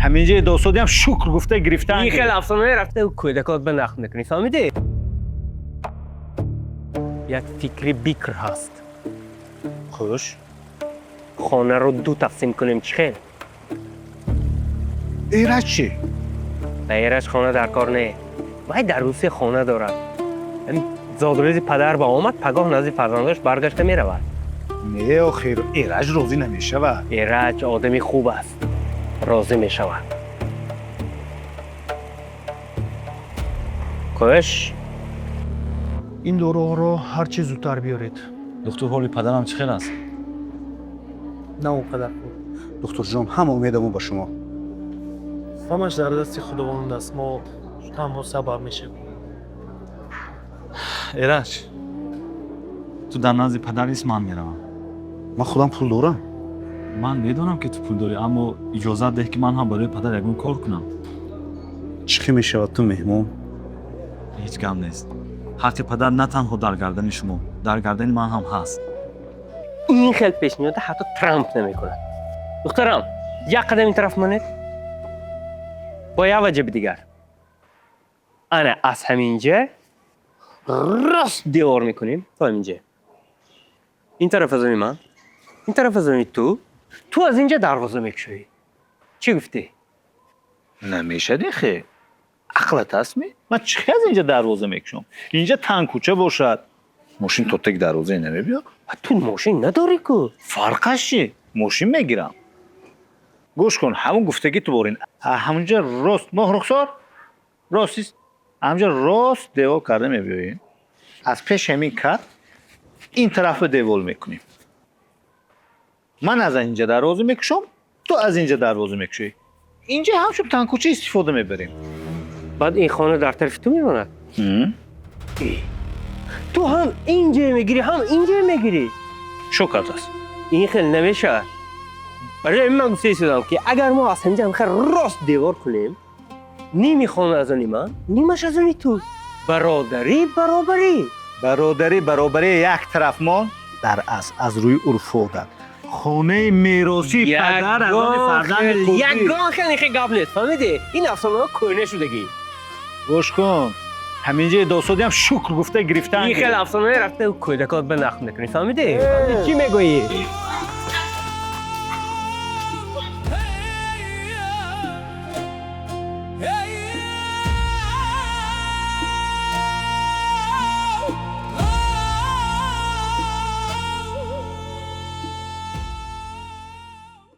Ҳаминҷои досодиам шукр гуфта гирифтан. Ин хел афсонаи рафта кӯдакот ба нақл мекунӣ, фаҳмидӣ? Як фикри бикр ҳаст. Хуш. Хонаро ду тақсим кунем, чӣ хел? Эраҷ чӣ? Ба Эраҷ хона дар кор не. Вай дар Русия хона дорад. Зодрӯзи падар ба омад, пагоҳ назди фарзандош баргашта меравад. Не, охир Эраҷ розӣ намешавад. Эраҷ одами хуб аст, розӣ мешавад. Кӯш. Ин доруҳоро ҳар чӣ зудтар биёред. Духтур, ҳоли падарам чӣ хел аст? На он қадар хуб. Духтурҷон, ҳама умедамо ба шумо. Ҳамаш дар дасти Худованд аст, мо танҳо сабаб мешавем. Эраҷ, ту дар назди падар нест, ман меравам. Ман худам пул дорам. Ман медонам, ки ту пул дорӣ, аммо иҷозат деҳ, ки ман ҳам барои падар ягон кор кунам. Чӣ хел мешавад, ту меҳмон? Ҳеҷ гап нест. Ҳаққи падар на танҳо дар гардани шумо, дар гардани ман ҳам ҳаст. Ин хел пешниҳода ҳатто Трамп намекунад. Духтарам, як қадам ин тараф монед. Бо як ваҷаби дигар. Ана аз ҳаминҷа рост девор мекунем то ҳаминҷа. Ин тараф аз они ман, ин тараф аз они ту. Ту аз инҷа дарвоза мекушоӣ. Чӣ гуфтӣ? Намешади хе. Ақлат ҳастми? Ман чӣ хел аз инҷа дарвоза мекушам? Инҷа тангкӯча бошад. Мошин то тег дарвозае намебиёд. Ту мошин надорӣ ку? Фарқаш чӣ? Мошин мегирам. Гӯш кун, ҳамун гуфтагӣ ту борин. Ҳамунҷа рост Моҳрухсор ростист. Ҳамунҷа рост девол карда мебиёем. Аз пеш ҳамин кат ин тарафа девол мекунем. Ман аз инҷа дарвоза мекушам, ту аз инҷа дарвоза мекушоӣ. Инҷа ҳамчун тангкӯча истифода мебарем. Баъд ин хона дар тарафи ту мемонад? Ту ҳам инҷа мегирӣ, ҳам инҷа мегирӣ. Шокат аст. Ин хел намешавад. Барои ҳамин ман гуфта истодам, ки агар мо аз ҳаминҷа ҳам хел рост девор кунем, ними хона аз они ман, нимаш аз они ту. Бародарӣ баробарӣ. Бародарӣ баробарӣ як тараф мон дар асл аз рӯи урфу одат. Хонаи меросии падар аз они фарзанди хурдӣ. Ягон хел ин хел гап нест, фаҳмидӣ? Ин афсонаҳо кӯҳна шудагӣ. Гӯш кун, ҳаминҷои досодиам шукр гуфта гирифтан. Ин хел афсонаи рафта кӯдакот ба нақл мекунӣ, фаҳмидӣ? Чӣ мегӯӣ?